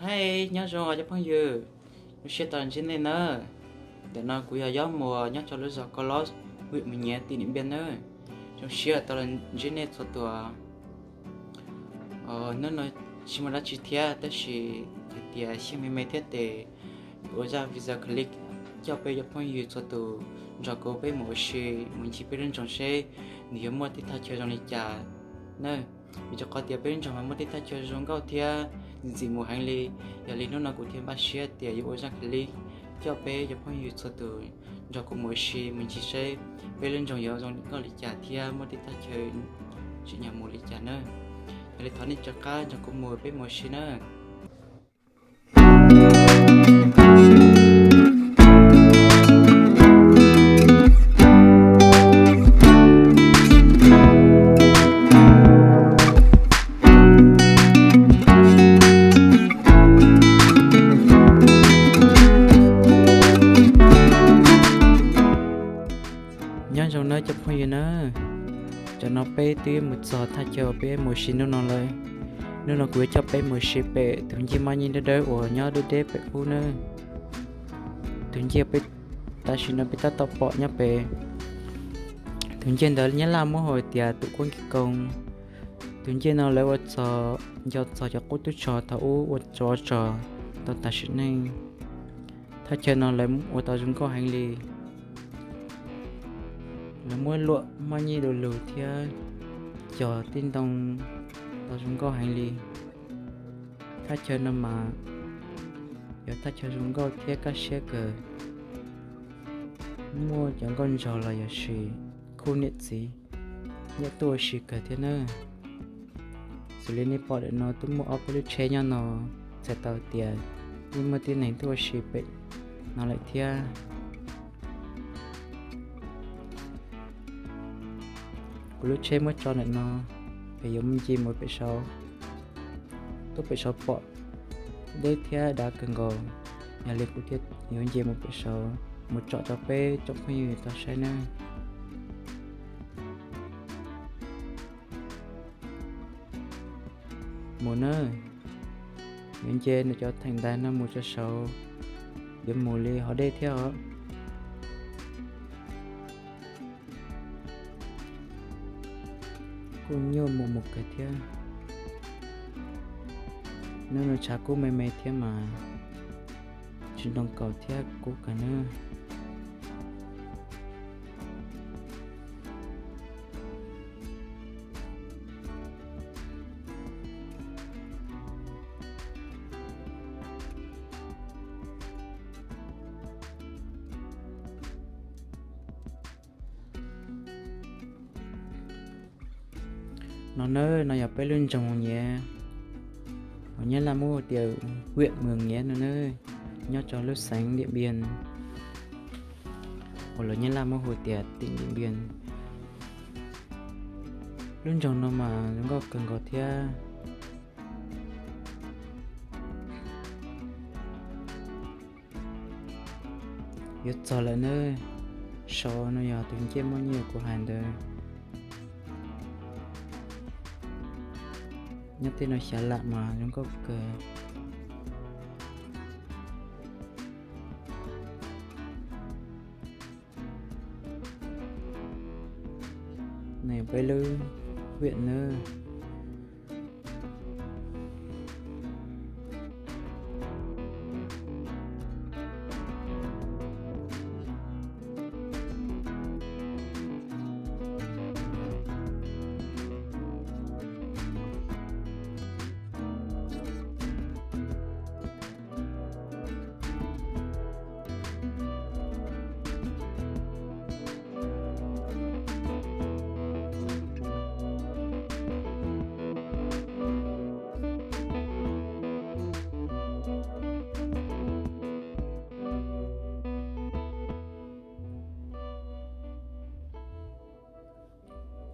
Hais nyob zoo cov phooj ywg, zoo siab tau los ntsib nej nawb. Ntawm no kuv yog Yob Muas nyob rau lub zos Kos Los, hwm Mus Nyiav, tim Niam Npiam nawb. Zoo siab tau los ntsib nej txhua tus. Hnub no tsis muaj dab tsi thiab tab sis hais tias xyeej me me thiab tes yuav ua zaj video clip coj peb cov phooj ywg txhua tus nrog kuv peb mus ua si, mus ncig peb lub nroog seb nws yuav muaj tej thaj chaw zoo li cas nawb. Vim rau qhov tias peb lub nroog mas muaj tej thaj chaw zoo nkauj thiab ntxim ntxim mus heev li. Yog li hnub no kuv thiaj npaj siab tias yuav ua zaj clip coj peb cov phooj ywg txhua tus nrog kuv mus ua si mus ncig seb peb lub nroog yuav zoo nkauj li cas thiab muaj tej thaj chaw tsim nyog mus li cas nawb. Yog li thov nej rov qab nrog kuv mus peb mus ua si nawb. Nyob zoo nawb cov phooj ywg nawb, tam no peb twb mus txog thaj chaw peb mus ua si hnub no lawm. Hnub no kuv yuav coj peb mus ua si pem tus ncej maj nyiaj dawb dawb uas nyob deb deb pem qub nawb. Tus ncej peb, tam sim no peb tab tom pom nyob pem, tus ncej ntawd Nyab Laj muab hu tias tus Kuab Nkig Koo. Tus ncej no lawv ua txog, nco txog cov qub tub rog thaum ub ua tsov rog tau tas sim neej. Thaj chaw no lawv ua tau zoo nkauj heev li. Lawv muab luam maj nyiaj du lug thiab cog tej ntoo tau zoo nkauj heev li. Thaj chaw no mas yog thaj chaw zoo nkauj thiab kaj siab kawg. Muaj cov nkauj nraug los yog sis khub niam txiv nyiam tuaj ua si kawg thiab nawb. Xws li nej pom ntawm no twb muaj ob peb lub tsheb nyob no, txhais tau tias yeej muaj tib neeg tuaj ua si pem no lawm thiab. Kuv lub tsheb muab tso ntawm no, peb yuav mus nce mus pem saud. Tuaj pem saud pom deb thiab dav kawg nkaus, yog li kuv thiaj yuav nce mus pem saud mus tsom rau peb tsoom phooj ywg tau saib nawb. Mus nawb, yuav nce ntawm cov theem ntaiv no mus rau saud, yuav mus li hov dej thiab os. Kuj nyuaj mus mus kawg thiab. Hnub no tshav kub me me thiab mas tsis ntoo kaus thiab kub kawg nawb. No nawb, no yog peb lub nroog Nyiav, uas Nyab Laj muab hu tias huyện Mường Nhé no nawb, nyob rau lub xeev Điện Biên, uas los Nyab Laj muab hu tias tỉnh Điện Biên. Lub nroog no mas zoo nkauj kawg nkaus thiab. Yuav txog lawm nawb, saud no yog tus ncej muaj nyiaj kuv hais ntawd. Nyob tej no xyav lam mas zoo nkauj kawg. Nws peb lub huyện nawb.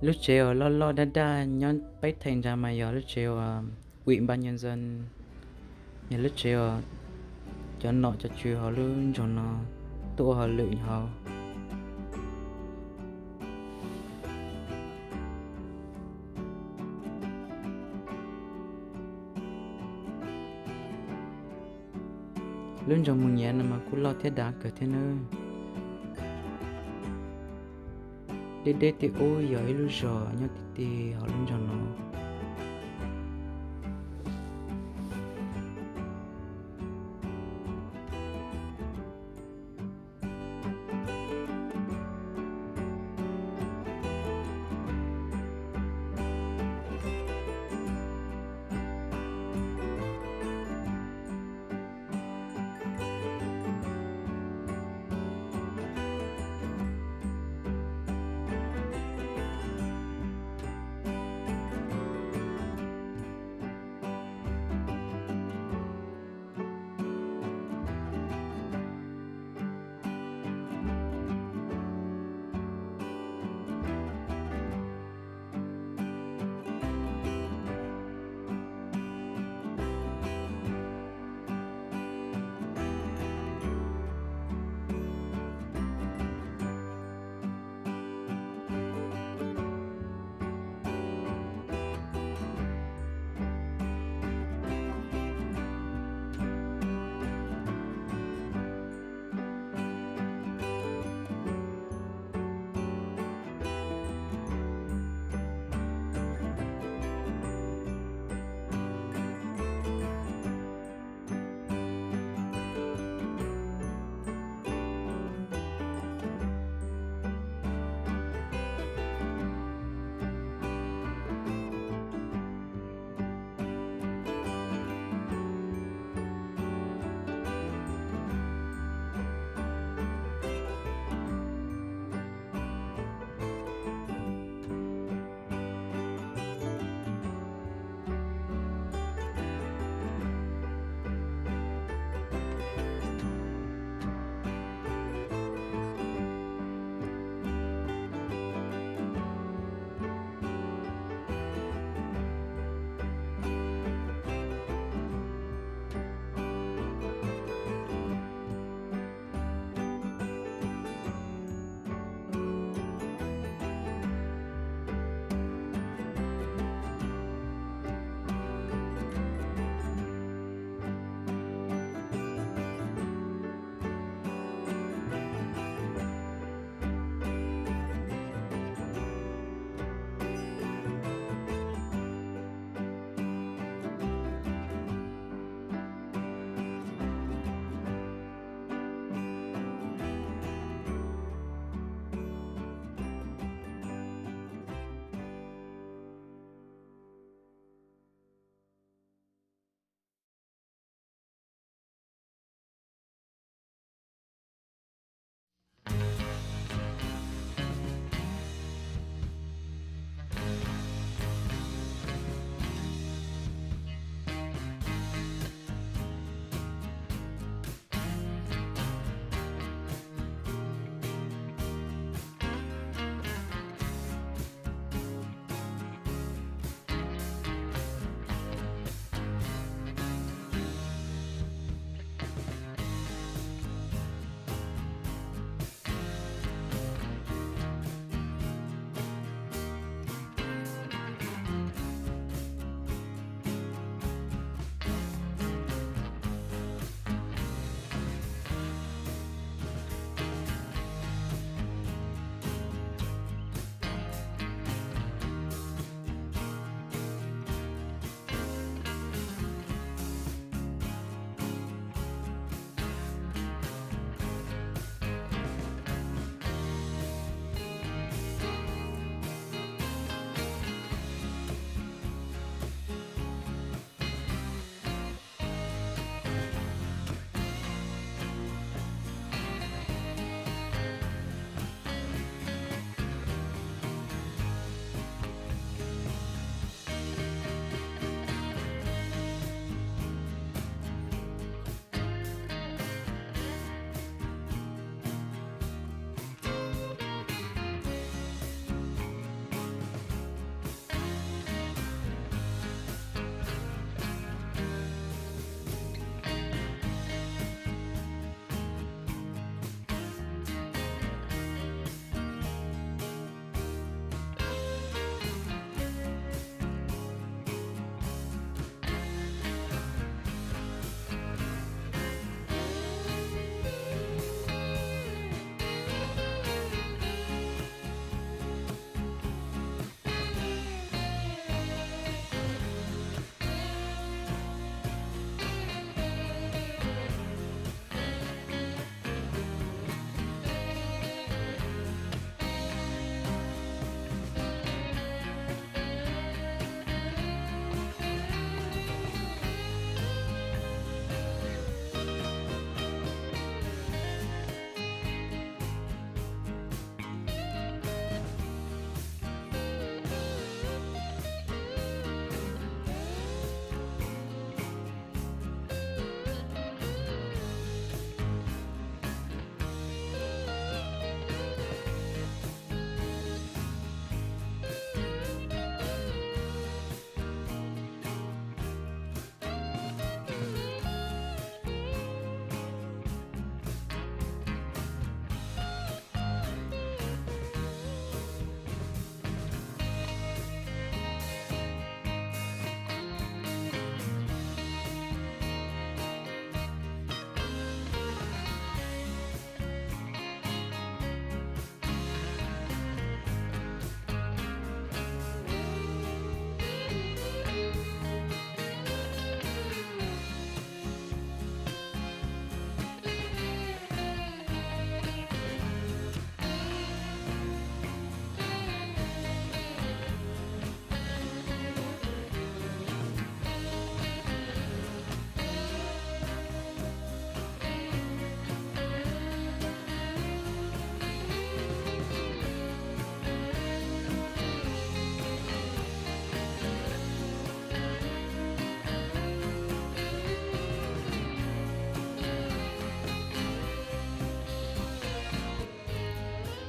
Lub tsev uas loj loj daj daj nyob peb theem nrad mas yog lub tsev uas Ủy ban nhân dân, yog lub tsev uas cov nom cov tswv hauv lub nroog no tuaj ua hauj lwm hauv. Lub nroog Mus Nyiav no mas kuj loj thiab dav kawg thiab nawb. Deb deb tej ub yog ib lub zos nyob ti ti hauv lub nroog no.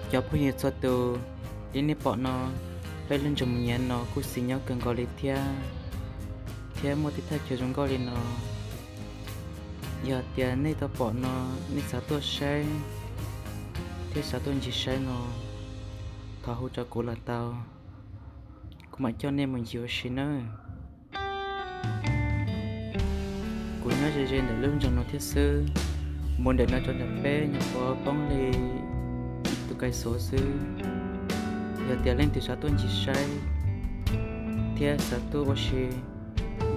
Cov phooj ywg txhua tus, li nej pom no, peb lub nroog Mus Nyiav no kuj xis nyob kawg nkaus li thiab, thiab muaj tej thaj chaw zoo nkauj li no. Yog tias nej tau pom no, nej xav tuaj saib thiab xav tuaj ncig saib no, thov hu rau kuv los tau, kuv mam coj nej mus ncig ua si nawb. Kuv nyob ze ze ntawm lub nroog no thiab xwb, mus ntawm no rau ntawm peb nyuam qhuav poob li ib tus kais xov xwb. Yog tias leej twg xav tuaj ncig saib thiab xav tuaj ua si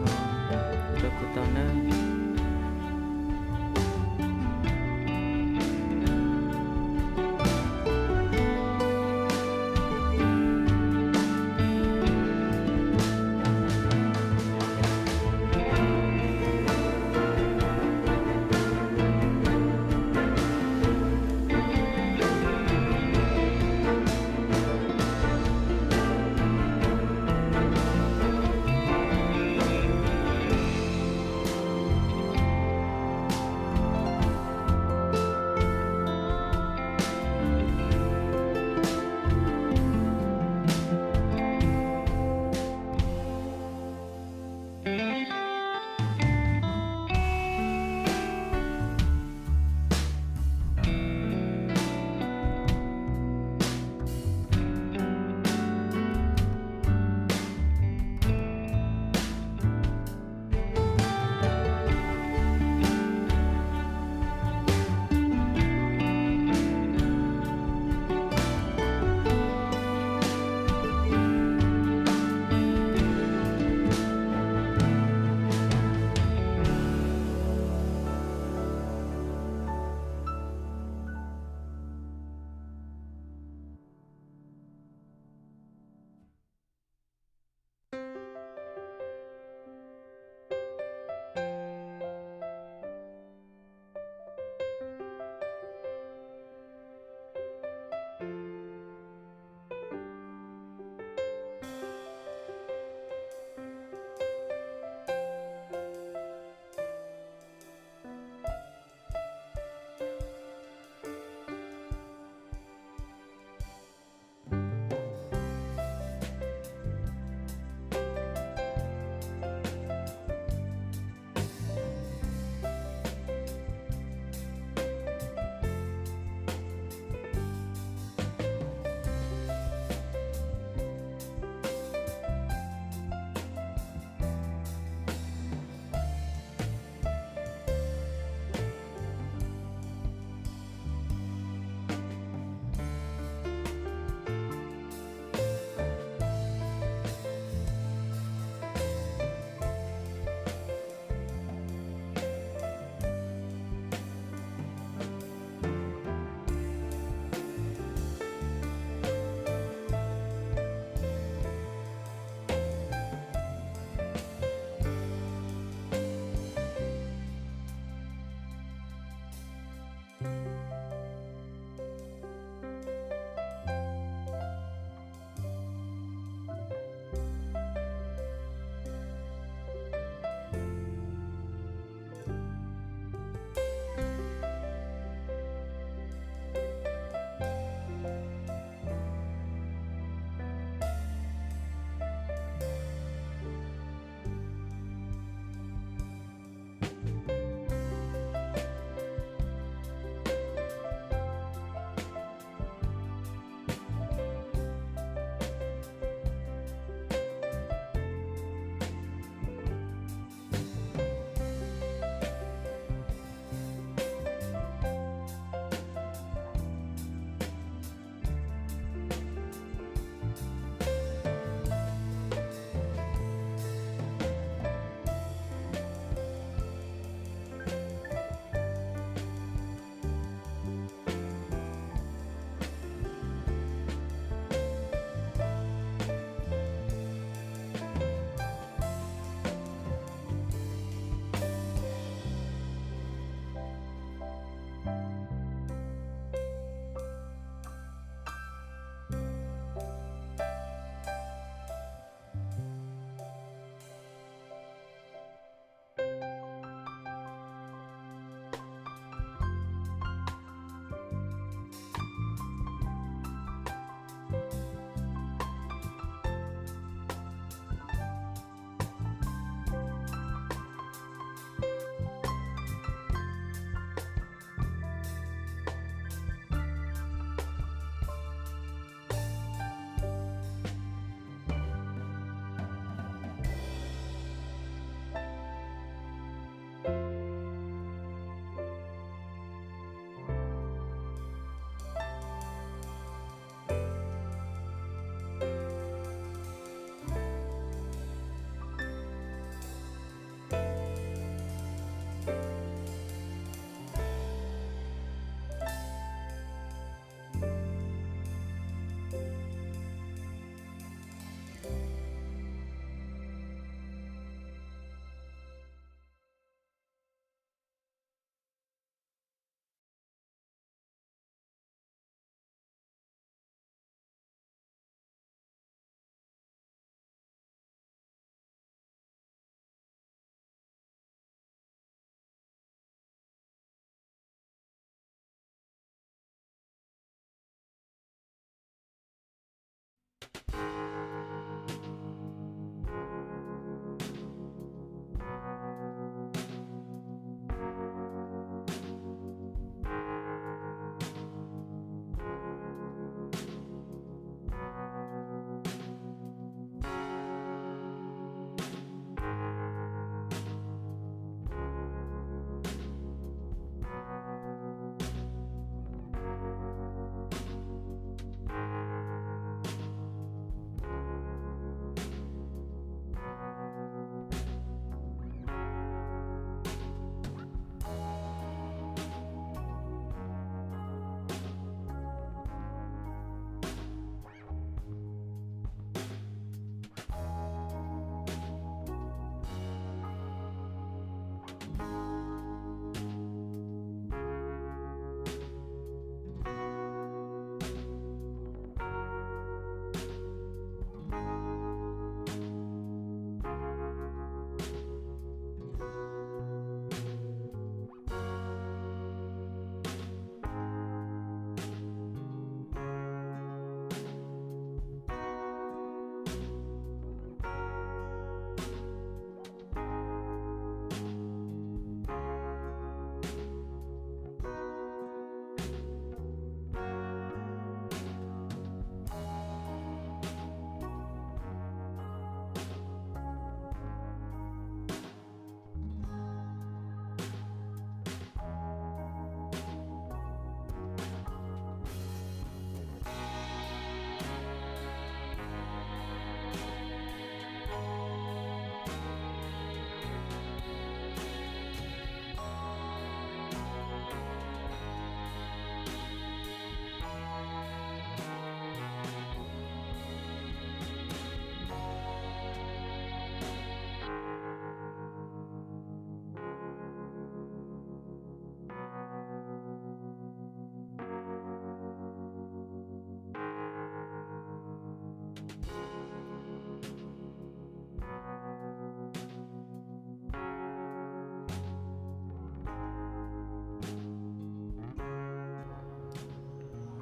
no, hu rau kuv tau nawb.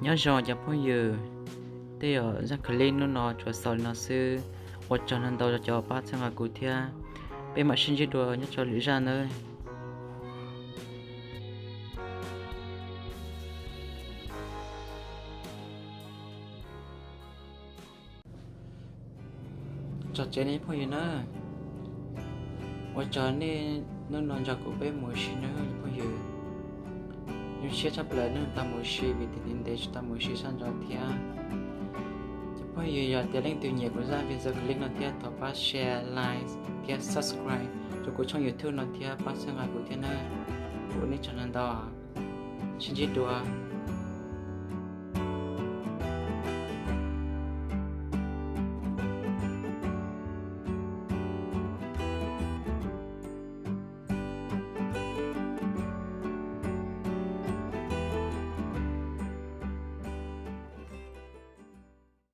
Nyob zoo cov phooj ywg, tej zaum zaj clip hnub no tsuas xaus li no xwb. Ua tsaug ntau ntau rau cov pab txhawb nqa kuv thiab. Peb mam sib ntsib dua nyob rau lwm zaj nawb. Tso tsev nej phooj ywg na. Ua tsaug nej hnub no nrog kuv peb mus ua si nawb cov phooj ywg. Zoo siab tshaj plaws nej tau mus ua si vim tias ntev ntev tsis tau mus ua si sab nraud thiab. Cov phooj ywg yog tias leej twg nyiam kuv zaj video clip no thiab thov pab share, like thiab subscribe rau kuv channel YouTube no thiab pab txhawb nqa kuv thiab nawb. Ua nej tsaug ntau ntau. Sib ntsib dua.